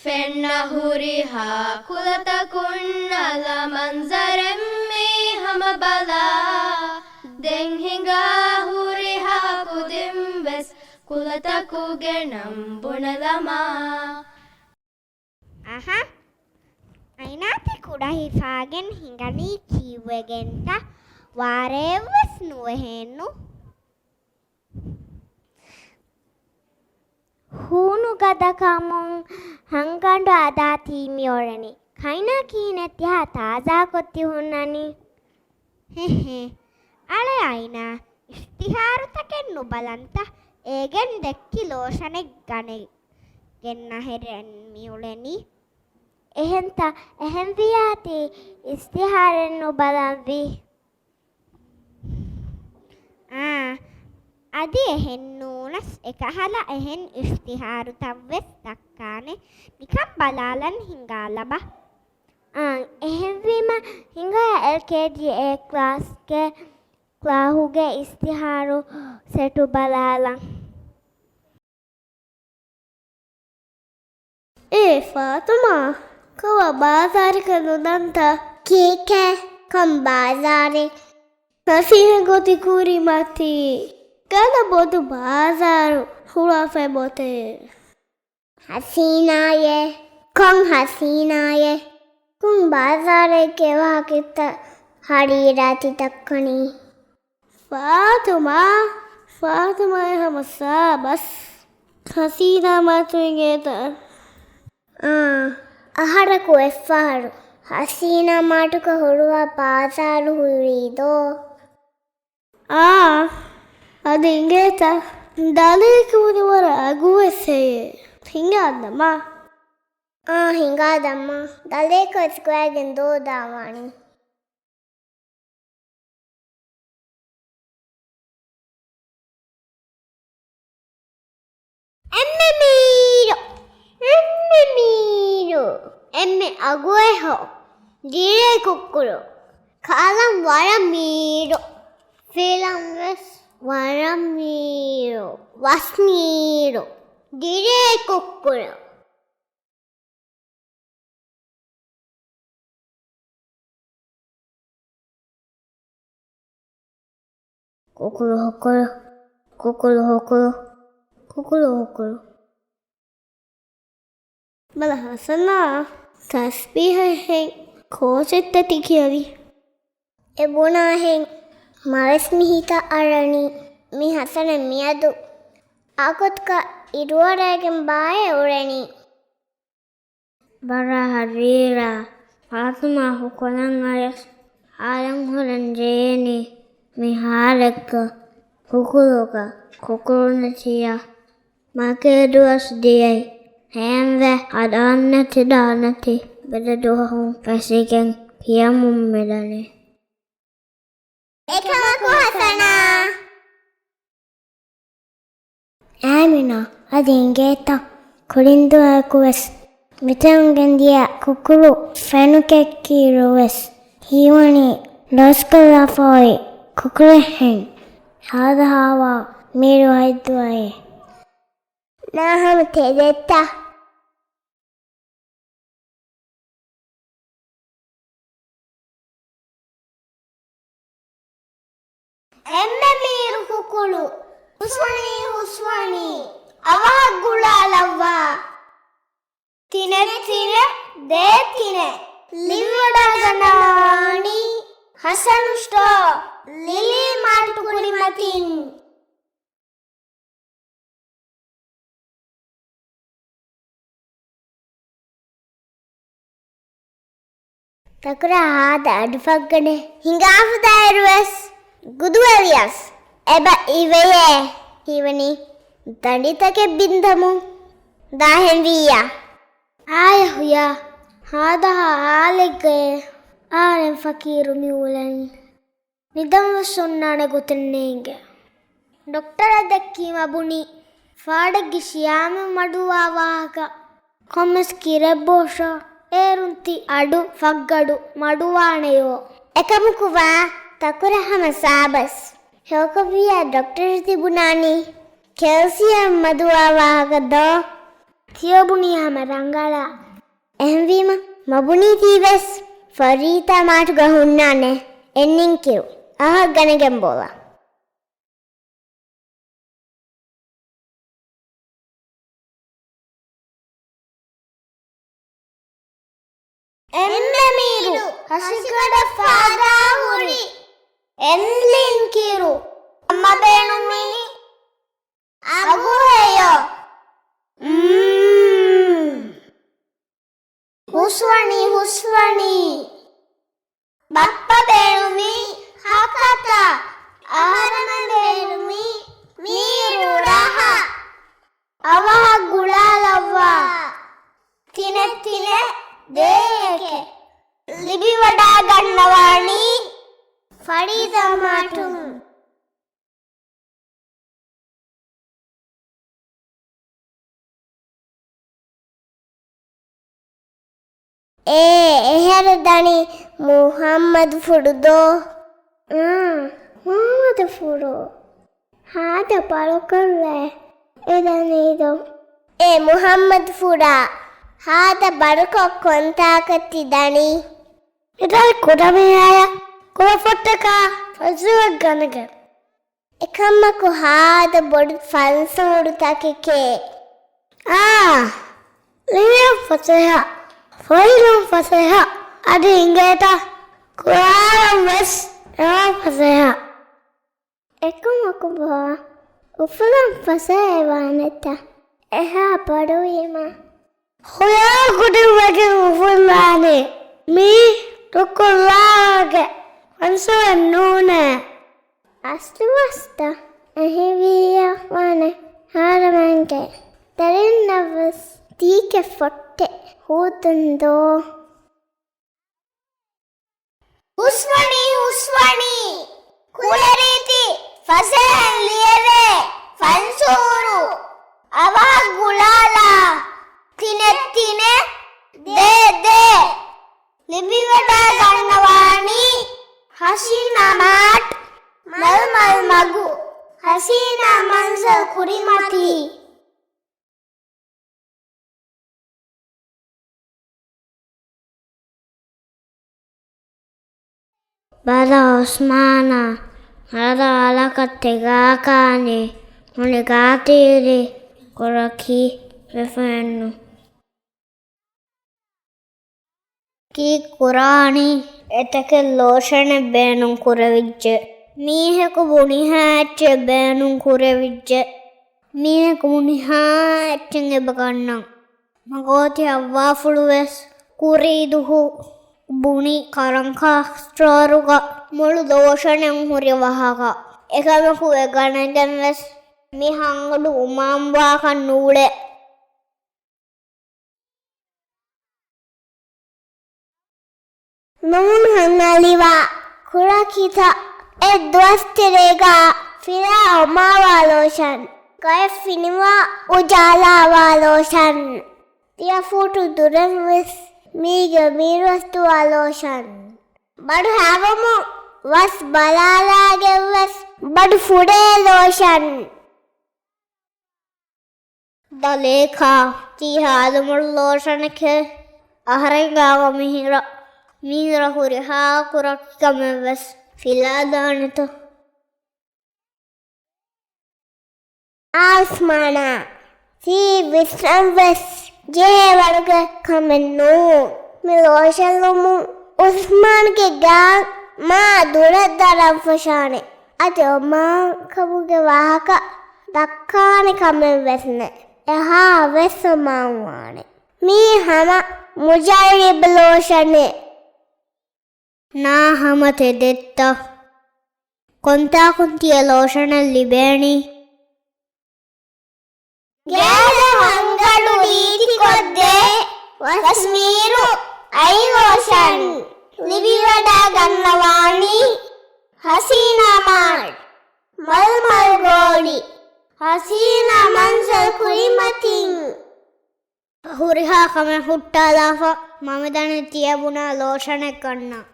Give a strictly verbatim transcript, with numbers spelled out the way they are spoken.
ފެންނަ ހުރިހާ ކުލަތަކުން އަލަ މަންޒަރެއް މީ ހަމަ ބަލާ. ދެން ހިނގާ ހުރިހާ ކުދިން ވެސް ކުލަތަކުގެ ނަން ބުނެލަމާ. އަހަ، އައިނާ ތި ކުޑަ ހިފާގެން ހިނގަނީ ކީއްވެގެންތަ؟ ވާރޭއެއްވެސް ނުވެހޭނު. ހޫނު ގަދަކަމުން ހަންގަނޑު އަދާ ތީ މިއުޅެނީ. ކައިނާ ކިހިނެއް ތިހާ ތާޒާކޮށް ތި ހުންނަނީ؟ ހެހެ. އަޅެ އައިނާ، އިޝްތިހާރުތަކެއް ނުބަލަންތަ؟ އޭގެން ދެއްކި ލޯޝަނެއް ގަނެގެން އަހަރެން މިއުޅެނީ. އެހެންތަ؟ އެހެންވިއްޔާ ތި އިޝްތިހާރެއް ނުބަލަންވީ. އާ، އަދި އެހެން ނޫނަސް އެކަހަލަ އެހެން އިޝްތިހާރުތައްވެސް ދައްކާނެ، ނިކަން ބަލާލަން ހިނގާލަބަ. އާނ، އެހެންވީމަ ހިނގާ އެލްކޭޖީ އޭ ކްލާސްގެ ކްލާހުގެ އިޝްތިހާރު ސެޓު ބަލާލަން. އޭ ފާތުމާ، ކޮބާ ބާޒާރަކަށް ނުދަންތަ؟ ކީކޭ؟ ކޮން ބާޒާރެއް؟ ހަސީނާ ގޯތި ކުރިމަތީ ގަދަ ބޮޑު ބާޒާރު ހުޅާފައި ބޮތޭ. ހަސީނާއޭ؟ ކޮން ހަސީނާއޭ؟ ކޮން ބާޒާރެއްގެ ވާހަކަތައް ހަރީރާ ތި ދައްކަނީ؟ ފާތުމާ، ފާތުމާއޭ ހަމަ ސާބަސް. ހަސީނާ މާތު އިނގޭތަ؟ އާ، އަހަރަކު އެއްފަހަރު ހަސީނާ މާޓުގަ ހުޅުވާ ބާޒާރު ހުރީ ދޯ؟ އާ، އަދި އިނގޭތަ؟ ދަލޭކަ ވަރަށް އަގުވެސް ހެޔޭ. ހިނގާ ދަމާ. އާ، ހިނގާ ދަމާ. ދަލޭކަ ވެސް ގޮވައިގެން ދޯ ދާވާނީ. އެންމެ މީރު، އެންމެ މީރު، އެންމެ އަގުއެހޯ، ދިރޭ ކުއްކުޅު، ކަލަން ވަރަށް މީރު، ފިލަން ވެސް ވަރަށް މީރު، ވަސް މީރު، ދިރޭ ކުއްކުޅު. ކުކުޅު ހުކުޅު، ކުކުޅު ހުކުޅު، ކުކުޅު ހުކުޅު. ބަލަ ހަސަނާ، ތަސްބީހަށް ހެން ކޯޗެއްތަ ތި ކިޔަވީ؟ އެ ބުނާހެން މަވެސް މި ހިތަށް އަރަނީ، މި ހަސަނަ މިއަދު އާކޮތަކަށް އިރުއަރައިގެން ބާއޭ އުޅެނީ. ބަރާ ހަރީރާ، ފާތުމާ ހުކުރަން އަޔަސް ހާލަން ހުރެން ޖެހޭނީ މި ހާލެއްގަ ހުކުރުގަ ކުކުޅު ނެތިޔާ. މަގޭ ދުވަސް ދިޔައީ ހޭންވެ އަޑާން ނެތި ދާނެތި ބެލެ ދުވަހުން ފެށިގެން ކިޔަމުން މިދަނީ. އެކަމަކު ހަސަނާ. އާމިނާ، އަދި އިނގޭތަ؟ ކުރިން ދުވަހަކު ވެސް މިތަނުން ގެންދިޔަ ކުކުޅު ފެނުކެއްކިއިރު ވެސް ހީވަނީ ލޯސްކޮށްލާފަ އޮތް ކުކުޅެއްހެން. ހާދަހާވާ މީރު ހަތްދުވަހެއް. ނާހަމަ ތެދެއްތަ؟ އެންމެ މީރު ކުކުޅު. ހުސްވަނީ، ހުސްވަނީ. އަވަހަށް ގުޅާލައްވާ. ތިނެއް ތިނެއް، ދޭއް ތިނެއް. ލިބިވަޑައިގަންނަވާނީ ހަސަނު ސްޓޯ، ލިލީ މާލްޓު ކުރިމަތިން. ތަކުރާ ހާދަ އަޑު ފައްގަނެ ހިނގާފަދައިރުވެސް ގުދުވެރިޔަސް އެބަ އިވެޔޭ ހީވަނީ ދަނޑިތަކެއް ބިންދަމުން ދާހެންވިއްޔާ. އާޔަ ހުޔާ ހާދަހާ ހާލެއްގައޭ އަހަރެން ފަޤީރު މިއުޅެނީ. ނިދަން ވެސް އޮންނާނެ ގޮތެއް ނޭނގެ. ޑޮކްޓަރަށް ދެއްކީމަ ބުނީ، ފާޑެއްގެ ޝިޔާމެން މަޑުވާ ވާހަކަ. ކޮންމެސް ކިރެއް ބޯށާ، އޭރުން ތި އަޑު ފައްގަޑު މަޑުވާނެޔޯ. އެކަމަކު ވާ ތަކުރަ ހަމަ ސާބަސް. ހެޔޮކޮށްވިއްޔާ ޑޮކްޓަރަށް ތި ބުނާނީ ކެލްސިއަމް މަދުވާ ވާހަކަ ދޯ؟ ތިޔަ ބުނީ ހަމަ ރަނގަޅަށް. އެހެންވީމަ، މަ ބުނީތީ ވެސް ފަރީތާ މާޓުގަ ހުންނާނެ އެއްނިންކިރު. އަހަށް ގަނެގެން ބޯލަ. އެންމެ މީރު ހަށިގަޑަށް ފާދާ ހުރި އެންލިންކިރު އަމަ ބޭނުމީ އަގުހެޔޮ. މް. ހުސްވަނީ، ހުސްވަނީ. ބައްޕަ ބޭނުމީ ހަކަތަ، އަހަރެމެން ބޭނުމީ މީރު ރަހަ. އަވަހަށް ގުޅާލައްވާ. ތިނެއް ތިނެއް ދޭއެކެއް. ލިބިވަޑާގަންނަވާނީ ފަރީދާ މާޓުން. އޭ، އެހެރަ ދަނީ މުޙައްމަދު ފުރުދޯ. އާ، މުޙައްމަދު ފުރޯ. ހާދަ ބަރުކޮށްލޭ އެ ދަނީދޯ. އޭ މުޙައްމަދު ފުރާ، ހާދަ ބަރުކޮށް ކޮންތާކަށް ތި ދަނީ؟ އެދާ ކުޑަމީހާޔަށް ކުޑަފޮއްޓަކާ ފަޒުވެ ގަނެގެން. އެކަމަކު ހާދަ ބޮޑު ފަންސޫރުތަކެކޭ. އާ، ލިޔެން ފަސޭހަ، ފޮއިލުން ފަސޭހަ، އަދި އިނގޭތަ ކުރާނަން ވެސް އެވަން ފަސޭހަ. އެކަމަކު ބާ، އުފުލަން ފަސޭހަވާނެތަ އެހާ ބޮޑުވީމަ؟ ހުޔާ ކުދިން ވެގެން އުފުންނާނީ. މީ ރުކުން ލާގެ ފަންސުވެއް ނޫނޭ. އަސްލުވަސްތަ އެހެންވިއްޔާ ވާނެ ހާރަމަންގެ ދަރިންނަށްވެސް ދީގެ ފޮއްޓެއް ހޯދުން ދޯ؟ ހުސްވަނީ، ހުސްވަނީ. ކުލަރީތި ފަސޭހައިން ލިޔެވޭ ފަންސޫރު. އަވަހަށް ގުޅާލާ. ތިނެއް ތިނެއް ދޭ ދޭ. ލިބިވަޑާގަންނަވާނީ ހަސީނާ މާޓް، މަލްމަލް މަގު، ހަސީނާ މަންޒަރު ކުރިމަތީ. ބަލަ އުސްމާނާ، ހަރަ އަލަކަށް ތިގާކާނީ، ހުނި ގާތީރި ކުރަކީ ވެފައެއްނު. ކީއް ކުރާނީ؟ އެތަކެއް ލޯޝަނެއް ބޭނުން ކުރެވިއްޖެ. މީހަކު ބުނިހާ އެއްޗެއް ބޭނުން ކުރެވިއްޖެ. މީހަކު ބުނިހާ އެއްޗެއް އެބަގަންނަން. މަގޯތި އައްވާފުޅު ވެސް ކުރީ ދުހު ބުނި ކަރަންކާ ސްޓޯރުގަ މޮޅު ލޯޝަނެއް ހުރި ވާހަކަ. އެކަމަކު އެ ގަނެގެން ވެސް މި ހަނގުޑު އުމާންވާކަށް ނޫޅޭ. ނޫން ހަން އަލިވާ ކުރަކިތައް އެއް ދުވަސް ތެރޭގަ ފިލާ އޮމާވާ ލޯޝަން، ގައެއް ފިނިވާ އުޖާލާވާ ލޯޝަން، ތިޔަފޫޓު ދުރެއް ވެސް މީގެ މީރު އަސްދުވާ ލޯޝަން، ބަޑު ހަވަމު ވަސް ބަލާލާގެން ވެސް ބަޑު ފުޑޭ ލޯޝަން. ދަލޭކާ، ތީ ހާދަމޮޅު ލޯޝަނެކޭ. އަހަރެން ގާވަ މީރަ، މީރަ ހުރިހާ ކުރަކި ކަމެއް ވެސް ފިލާދާނެތަ؟ އާސްމާނާ، ތީ ވިސްނަން ވެސް ޖެހޭ ވަރުގެ ކަމެއް ނޫން. މި ލޯޝަން ލުމުން އުސްމާންގެ ގާތް މާ ދުރަށް ދަރަން ފަށާނެ. އަދި އޮމާން ކަމުގެ ވާހަކަ ދައްކާނެ ކަމެއް ވެސް ނެތް. އެހާ ވެސް އޮމާން ވާނެ. މީ ހަމަ މުޖައްރިބު ލޯޝަނެއް. ނާ ހަމަ ތެދެއްތަ؟ ކޮންތާކުން ތިޔަ ލޯޝަނެއް ލިބޭނީ؟ ގޭލެ ހަންގަޑު ރީތިކޮށްދޭ ވަސްމީރު އައި ލޯޝަން. ލިބިވަޑާ ގަންނަވާނީ ހަސީނާ މާޓް، މަލްމަލް ގޯޅި، ހަސީނާ މަންޒަރު ކުރިމަތިން. ހުރިހާ ކަމެއް ހުއްޓާލާފަ، މަ މިދަނީ ތިޔަ ބުނާ ލޯޝަނެއް ގަންނަން.